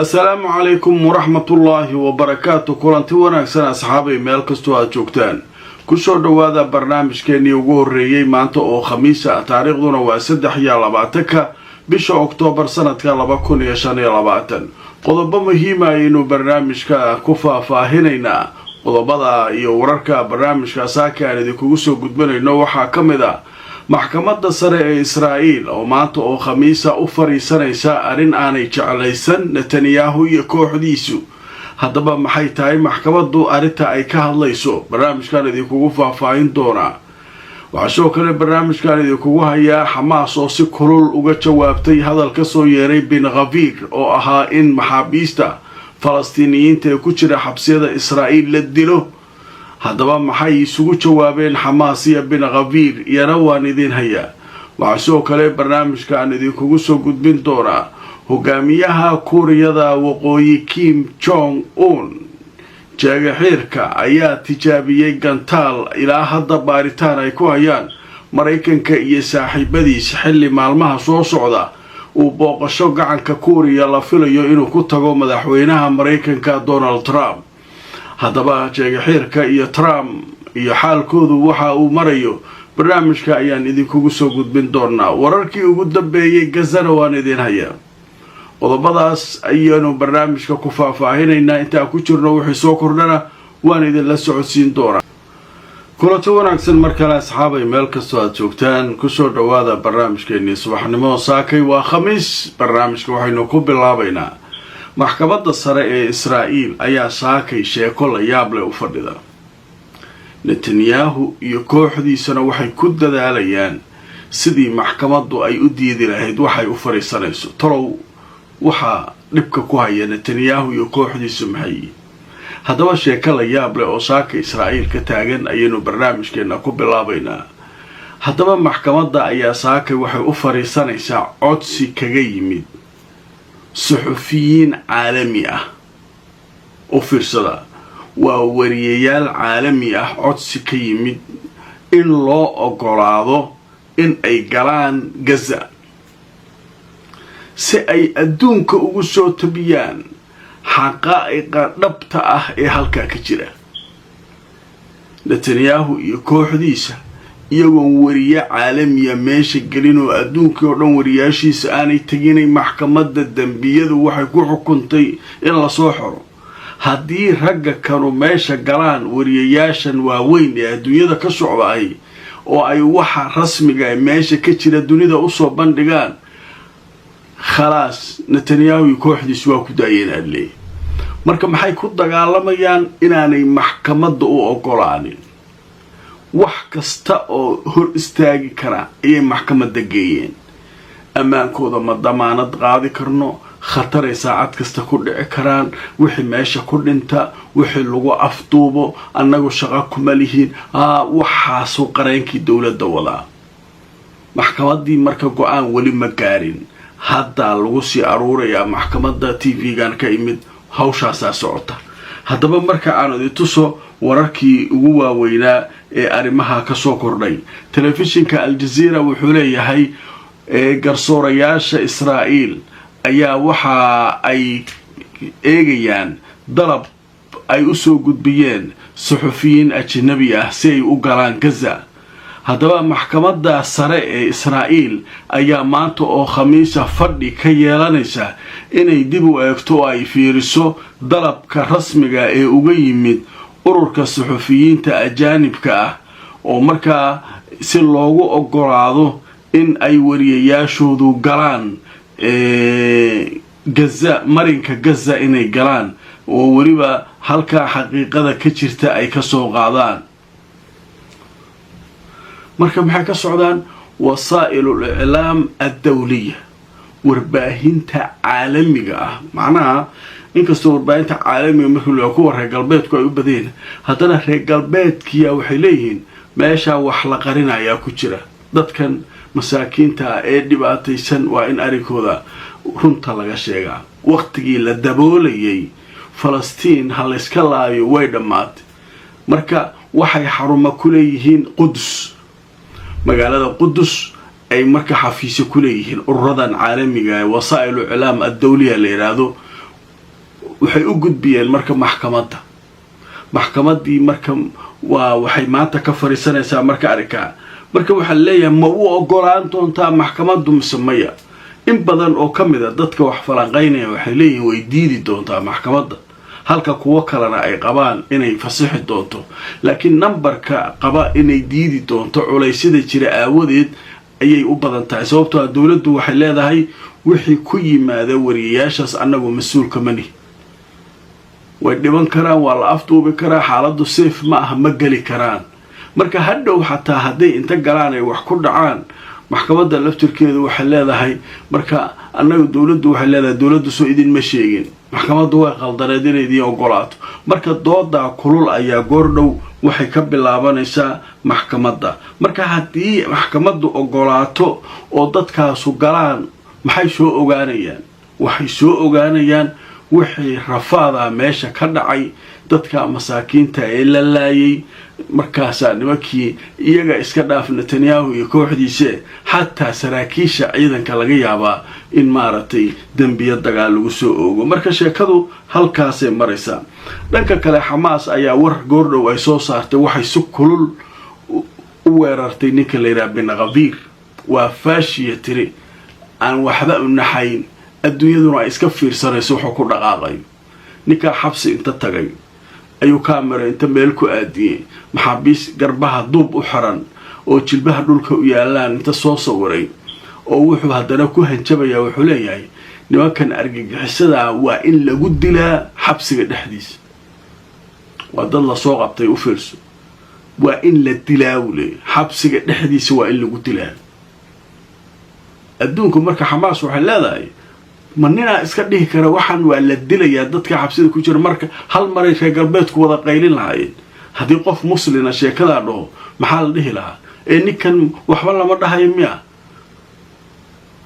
Assalaamu calaykum waraxmatullaahi wabarakaatu. Kulanti wanaagsan, asxaabay, meel kastoo aad joogtaan, kusoo dhowaada barnaamijkeenii ugu horreeyey maanta oo Khamiisa. Taariikhduna waa 23-ka bisha Oktoobar, sanadka 2025. Qodobo muhiima ayaynu barnaamijka ku faahfaahinaynaa. Qodobada iyo wararka barnaamijka saaka aan idinkugu soo gudbanayno waxaa ka mid ah Maxkamadda Sare ee Israa'iil oo maanta oo Khamiisa u fariisanaysa arrin aanay jeclaysan Netanyahu iyo kooxdiisu. Haddaba maxay tahay maxkamaddu arrinta ay ka hadlayso? Barnaamijkan idinkugu faahfaahin doonaa. Waxaa sidoo kale barnaamijkan idinkugu hayaa Xamaas oo si kulul uga jawaabtay hadal ka soo yeeray Bin Gvir oo ahaa in maxaabiista Falastiiniyiinta ee ku jira xabsiyada Israa'iil la dilo. Haddaba maxay isugu jawaabeen Xamaas iyo Bin Gvir? Iyana waan idiin hayaa. Waxaa sidoo kale barnaamijkaan idinkugu soo gudbin doonaa hogaamiyaha Kuuriyada Waqooyi Kim Jong Un Jeegaxiirka ayaa tijaabiyey gantaal ilaa hadda baaritaan ay ku hayaan Maraykanka iyo saaxiibadiis, xilli maalmaha soo socda uu booqasho gacanka Kuuriya la filayo inuu ku tago madaxweynaha Maraykanka Donald Trump. Haddaba Jeegaxiirka iyo Trump iyo xaalkoodu waxa uu marayo, barnaamijka ayaan idinkugu soo gudbin doonaa. Wararkii ugu dambeeyey Gazana waan idiin hayaa. Qodobadaas ayaanu barnaamijka ku faahfaahinaynaa. Intaan ku jirno wixii soo kordhana waan idinla socodsiin doonaa. Kulanto wanaagsan mar kale, asxaabay, meel kastoo aad joogtaan, kusoo dhowaada barnaamijkeenii subaxnimo. Saakay waa Khamiis. Barnaamijka waxaynu ku bilaabaynaa Maxkamadda Sare ee Israa'iil ayaa saakay sheeko la yaab leh u fadhida. Netanyahu iyo kooxdiisana waxay ku dadaalayaan sidii maxkamaddu ay u diidi lahayd waxay u fadhiisanayso. Talow waxaa dhibka ku haya Netanyahu iyo kooxdiisu maxay? Haddaba sheeko la yaab leh oo saaka Israa'iil ka taagan ayaynu barnaamijkeena ku bilaabaynaa. Haddaba maxkamadda ayaa saakay waxay u fadhiisanaysaa codsi kaga yimid suxufiyiin caalami ah. U fiirsada, waa wariyayaal caalami ah, codsi ka yimid in loo ogolaado in ay galaan Gaza si ay adduunka ugu soo tabiyaan xaqaa'iqa dhabta ah ee halkaa ka jira. Netanyahu iyo kooxdiisa, iyagoon wariye caalamiya meesha gelin oo adduunkii oo dhan wariyaashiisa aanay teginay, maxkamadda dembiyadu waxay ku xukuntay in lasoo xoro. Haddii ragga kanu meesha galaan, wariyayaashan waaweyn ee adduunyada ka socda ay oo ay waxa rasmiga meesha ka jira dunida usoo bandhigaan, khalaas, Netanyahu iyo kooxdiisu waa ku daayeen adleey. Marka maxay ku dagaalamayaan? Inaanay maxkamadda u ogolaanin. Wax kasta oo hor istaagi kara ayay maxkamadda geeyeen. Ammaankooda ma damaanad qaadi karno, khataray saacad kasta ku dhici karaan, wixii meesha ku dhinta, wixii lagu afduubo, annagu shaqo kuma lihiin. Waxaasuu qareenkii dowladda wadaa. Maxkamaddii marka go'aan weli ma gaarin, haddaa lagu sii aruurayaa. Maxkamadda TV-gan ka imid, hawshaasaa socota. Haddaba marka aan idi tuso wararkii ugu waaweynaa ee arrimaha kasoo kordhay, telefishinka Aljaziira wuxuu leeyahay garsoorayaasha Israa'iil ayaa waxa ay eegayaan dalab ay usoo gudbiyeen suxufiyiin ajnabi ah si ay u galaan Gaza. Haddaba Maxkamadda Sare ee Israa'iil ayaa maanta oo Khamiisa fadhi ka yeelanaysa inay dib u eegto oo ay fiiriso dalabka rasmiga ee uga yimid ururka suxufiyiinta ajaanibka ah, oo markaa si loogu ogolaado in ay wariyayaashoodu galaan Gaza, marinka Gaza inay galaan, oo weliba halkaa xaqiiqada ka jirta ay kasoo qaadaan. Marka maxay ka socdaan? وسائل الإعلام الدولية, warbaahinta caalamiga ah. Macnaha, inkastoo warbaahinta caalamiga markii loo kuwa reer galbeedku ay u badanyihin, haddana reer galbeedkiya waxay leeyihiin meeshaa wax la qarinayaa ku jira. Dadkan masaakiinta ah ee dhibaataysan waa in arrinkooda runta laga sheegaa. Waqtigii la daboolayay Falastiin ha layska laayo way dhammaatay. Marka waxay xarumo ku leeyihiin Qudus, magaalada Qudus ay marka xafiisyo ku leeyihiin ururadan caalamiga ee وسائل الإعلام الدولية la yidhaahdo. Waxay u gudbiyeen marka maxkamadda. Maxkamaddii marka waa waxay maanta ka fariisanaysaa marka arrinkaa. Marka waxaa leeyahay, ma u ogolaan doontaa maxkamaddu mise maya? In badan oo ka mid a dadka wax falanqaynaya waxay leeyihiin way diidi doontaa maxkamadda, halka kuwo kalena ay qabaan inay fasixi doonto. Laakiin nambarka qaba inay diidi doonto culaysyada jira aawadeed ayay u badan tahay, sababtoo ah dowladdu waxay leedahay wixii ku yimaada wariyayaashaas annagu mas-uulka mani. Way dhiban karaan, waa la afduubi karaa, xaaladdu safe ma aha, ma geli karaan. Marka hadhow xataa hadday inta galaan ay wax ku dhacaan, maxkamadda laftirkeedu waxay leedahay marka annaga, dowladdu waxay leedahay, dowladdu soo idinma sheegin, maxkamaddu way qaldaneed inay idiin ogolaato. Marka doodaa kulul ayaa goordhow waxay ka bilaabanaysaa maxkamadda. Marka haddii maxkamaddu ogolaato oo dadkaasu galaan, maxay soo ogaanayaan? Waxay soo ogaanayaan wixii rafaadaa meesha ka dhacay, dadka masaakiinta ee la laayay. Markaasaa nimankii iyaga iska dhaaf Netanyahu iyo kooxdiise, xataa saraakiisha ciidanka laga yaabaa in maaragtay dembiyo dagaal lagu soo oogo. Marka sheekadu halkaasay maraysaa. Dhanka kale, Xamaas ayaa war goordhow ay soo saartay waxay si kulul u weerartay ninka la yidhaha Ben Gvir. Waa faashiya tiri aan waxba u naxayn, adduunyaduna ay iska fiirsanayso wuxuu ku dhaqaaqayo. Ninkaa xabsi inta tagay ayuu camera inta meel ku aadiyey maxaabiis garbaha duub u xiran oo jilbaha dhulka u yaalaan inta soo sawiray, oo wuxuu haddana ku hanjabayaa, wuxuu leeyahay nimankan argagixisadaa waa in lagu dilaa xabsiga dhexdiisa. Waa dad lasoo qabtay, u fiirso, waa in la dilaa buu leeyahy, xabsiga dhexdiisa waa in lagu dilaa. Adduunku marka Xamaas waxay leedahay, ma ninaa iska dhihi kara waxaan waa la dilayaa dadka xabsida ku jira? Marka hal maray reer galbeedku wada qaylin lahaayeen. Haddii qof muslina sheekadaa dhaho, maxaa la dhihi lahaa? Ee ninkan waxba lama dhahayo miya?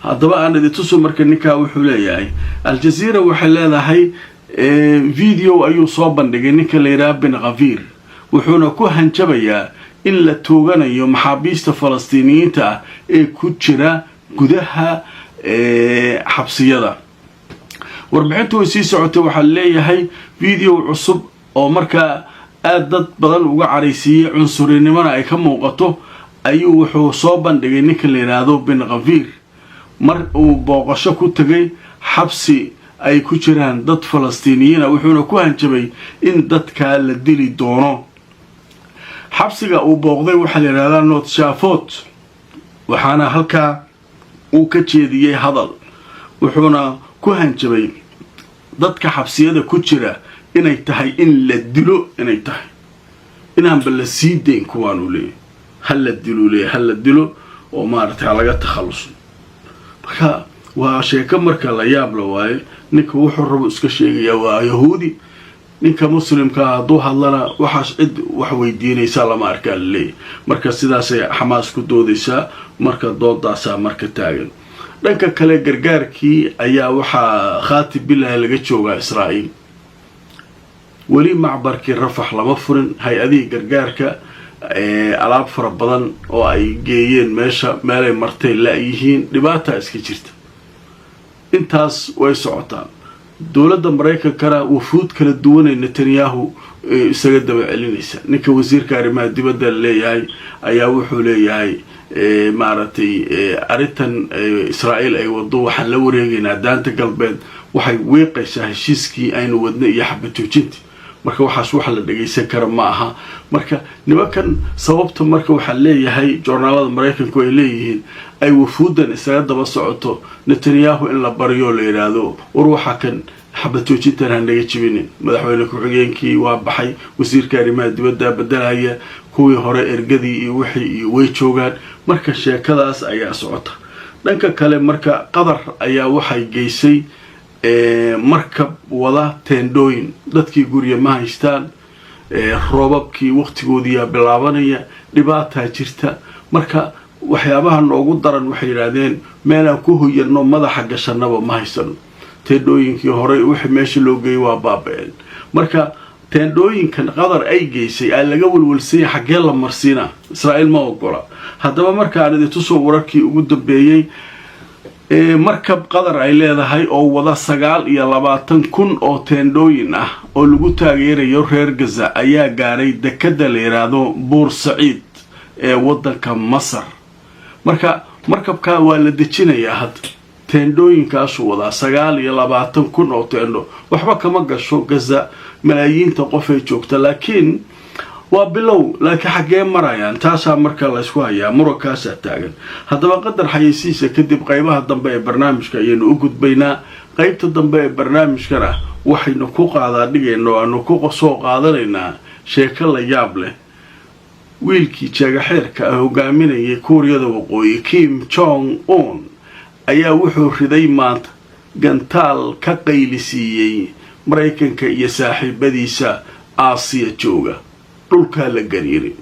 Haddaba aan idintuso. Marka ninkaa wuxuu leeyahay, Aljaziira waxay leedahay video ayuu soo bandhigay ninka la yidhaha Ben Gvir, wuxuuna ku hanjabayaa in la tooganayo maxaabiista Falastiiniyiinta ah ee ku jira gudaha xabsiyada. Warbixintu way sii socotay. Waxaa leeyahay video cusub oo markaa aada dad badan uga caraysiiyey, cunsurinimona ay ka muuqato, ayuu wuxuu soo bandhigay ninka la yidhaahdo Ben Gvir mar uu booqasho ku tegay xabsi ay ku jiraan dad Falastiiniyiina, wuxuuna ku hanjabay in dadkaa la dili doono. Xabsiga uu booqday waxaa la yidhahdaa Notsafot, waxaana halkaa uu ka jeediyey hadal, wuxuuna ku hanjabay dadka xabsiyada ku jira inay tahay in la dilo, inay tahay inaanba la sii dayn kuwaanuu leeyahy, ha la diluu leeyahy, ha la dilo oo maaragtay ha laga takhalluso. Marka waa sheeko marka la yaab la waaye. Ninka wuxuu rabo iska sheegayaa, waa Yahuudi. Ninka muslimkaa hadduu hadlana waxaas cid wax weydiinaysaa lama arkaa laleeyahy. Marka sidaasay Xamaas ku doodaysaa. Marka doodaasaa marka taagan. Dhanka kale, gargaarkii ayaa waxaa khaati bilahi laga joogaa Israa'iil. Weli macbarkii Rafax lama furin. Hay-adihii gargaarka alaab fara badan oo ay geeyeen meesha meelay martay la-yihiin, dhibaataa iska jirta. Intaas way socotaa. Dowladda Maraykankana wufuud kala duwanay Netanyahu isaga daba celinaysa. Ninka wasiirka arrimaha dibadda leeyahay ayaa wuxuu leeyahay, maaragtay, arrintan Israa'iil ay wado, waxaan la wareegaynaa Daanta Galbeed, waxay wiiqaysaa heshiiskii aynu wadnay iyo xabajoojinti. Marka waxaas wax la dhagaysan kara ma aha. Marka nimankan sababta marka waxaa leeyahay joornaalada Maraykanku ay leeyihiin ay wafuudan isaga daba socoto Netanyahu in la baryo, la yidhaahdo war waxaa kan xabajoojintan ha naga jibinin. Madaxweyne ku-xigeenkii waa baxay, wasiirka arrimaha dibadda bedelaya, kuwii hore ergadii iyo wixii iyo way joogaan. Marka sheekadaas ayaa socota. Dhanka kale, marka Qatar ayaa waxay geysay markab wada teendhooyin. Dadkii gurya ma haystaan, roobabkii waqtigoodiyaa bilaabanaya, dhibaataa jirta. Marka waxyaabaha noogu daran waxay yidhaahdeen meelaan ku hoyanno, madaxa gashanaba ma haysano. Teendhooyinkii horey wixii meesha loo geeyay waa baaba-een. Marka teendhooyinkan Qatar ay geysay aa laga welwelsanya, xaggee la marsiinaa? Israa'iil ma ogola. Haddaba markaan idin tuso wararkii ugu dambeeyey. Markab Qatar ay leedahay oo wada 29,000 oo teendhooyin ah oo lagu taageerayo reer Gaza ayaa gaaray dekadda la yidhaahdo Buur Saciid ee waddanka Masar. Marka markabkaa waa la dejinayaa hadda. Teendhooyinkaasuu wadaa, 29,000 oo teendho. Waxba kama gasho Gaza malaayiinta qofay joogta, laakiin waa bilow. Laakiin xaggee marayaan? Taasaa marka laysku hayaa, murankaasaa taagan. Haddaba qadar xayeysiisa kadib, qaybaha dambe ee barnaamijka ayaynu u gudbaynaa. Qaybta dambe ee barnaamijkana waxaynu ku qaadaa dhigayno, aanu ku soo qaadanaynaa sheeko la yaab leh. Wiilkii jeegaxeerka ah hogaaminayay Kuuriyada Waqooyi, Kim Jong Un, ayaa wuxuu riday maanta gantaal ka qaylisiiyey Maraykanka iyo saaxiibadiisa Aasiya jooga. Dhulkaa la gariiray.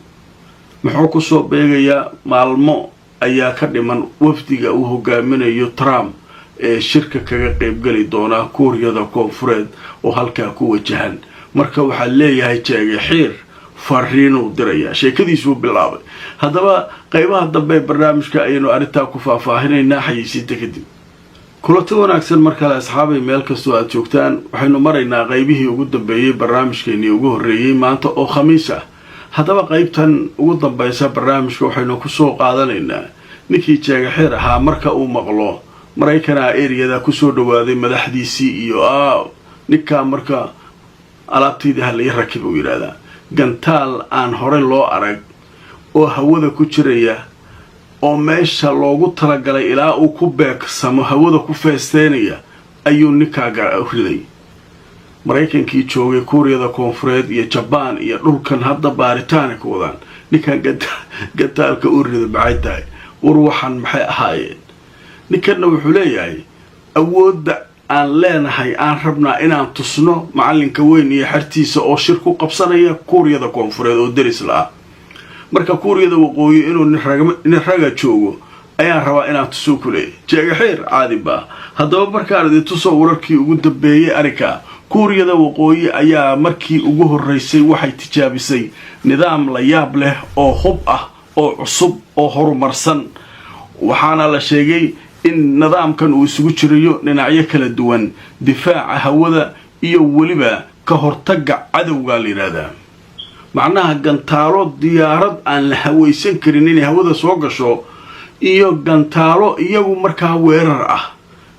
Muxuu kusoo beegayaa? Maalmo ayaa ka dhiman wafdiga uu hogaaminayo Trump ee shirka kaga qaybgeli doonaa Kuuriyada Koonfureed oo halkaa ku wajahan. Marka waxaa leeyahay jeega xiir fariinuu dirayaa, sheekadiisuu bilaabay. Haddaba qaybaha dambe ee barnaamijka ayaynu arrintaa ku faahfaahinaynaa xayeysiinta kadib. Kulanti wanaagsan mar kale, asxaabay, meel kastoo aada joogtaan. Waxaynu maraynaa qaybihii ugu dambeeyey barnaamijkeenii ugu horreeyey maanta oo Khamiis ah. Haddaba qaybtan ugu dambaysa barnaamijka waxaynu kusoo qaadanaynaa ninkii jeegaxeer ahaa marka uu maqlo Maraykanaa eriyada kusoo dhawaaday madaxdiisii iyo ninkaa, marka alaabtayda ha lai rakib uu yidhaahdaa. Gantaal aan hore loo arag oo hawada ku jiraya oo meesha loogu talagalay ilaa uu ku beegsamo hawada ku feesteynaya ayuu ninkaa riday. Maraykankii joogay Kuuriyada Koonfureed iyo Jabaan iyo dhulkan hadda baaritaana ku wadaan. Ninkan gantaalka u riday maxay tahay? War waxaan maxay ahaayeen? Ninkanna wuxuu leeyahay awoodda aan leenahay aan rabnaa inaan tusno macalinka weyn iyo xertiisa oo shir ku qabsanaya Kuuriyada Koonfureed oo deris la-ah. Marka Kuuriyada Waqooyi inuu nin raga joogo ayaan rabaa inaan tusoo ku leeyahy. Jeegaxeer caadi baa. Haddaba markaan idin tuso wararkii ugu dambeeyey arrinka Kuuriyada Waqooyi ayaa markii ugu horreysay waxay tijaabisay nidaam la yaab leh oo hub ah oo cusub oo horumarsan. Waxaana la sheegay in nidaamkan uu isugu jirayo dhinacyo kala duwan, difaaca hawada iyo weliba ka hortagga cadowga la yidhaahdaa. Macnaha gantaalo diyaarad aan la hawaysan karin inay hawada soo gasho iyo gantaalo iyagu markaa weerar ah,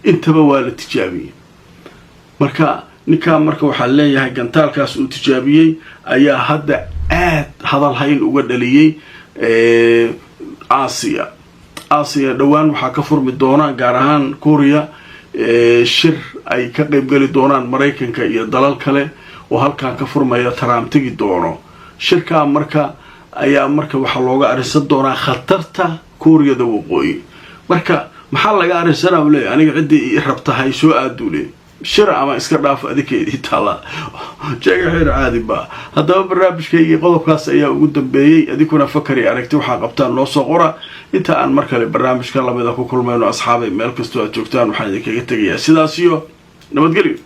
intaba waa la tijaabiyey. Marka ninkaa marka waxaa leeyahay gantaalkaas uu tijaabiyey ayaa hadda aad hadalhayn uga dhaliyey Aasiya. Aasiya dhowaan waxaa ka furmi doona, gaar ahaan Kuuriya, shir ay ka qaybgeli doonaan Maraykanka iyo dalal kale oo halkan ka furmaya, Trump tegi doono shirkaa. Marka ayaa marka waxaa looga arrinsan doonaa khatarta Kuuriyada Waqooyi. Marka maxaa laga arrinsanaa u leeyahy? Aniga ciddii rabtahay soo aaduu leey shir ama iska dhaaf, adinkeedii taala. Sheega xeer caadi baa. Haddaba barnaamijkaygii qodobkaas ayaa ugu dambeeyey. Adinkuna fakari aragti waxaa qabtaan noo soo qora. Inta aan mar kale barnaamijka lamida ku kulmayno, asxaabay, meel kastoo aad joogtaan, waxaan idinkaga tegayaa sidaas iyo nabadgelyo.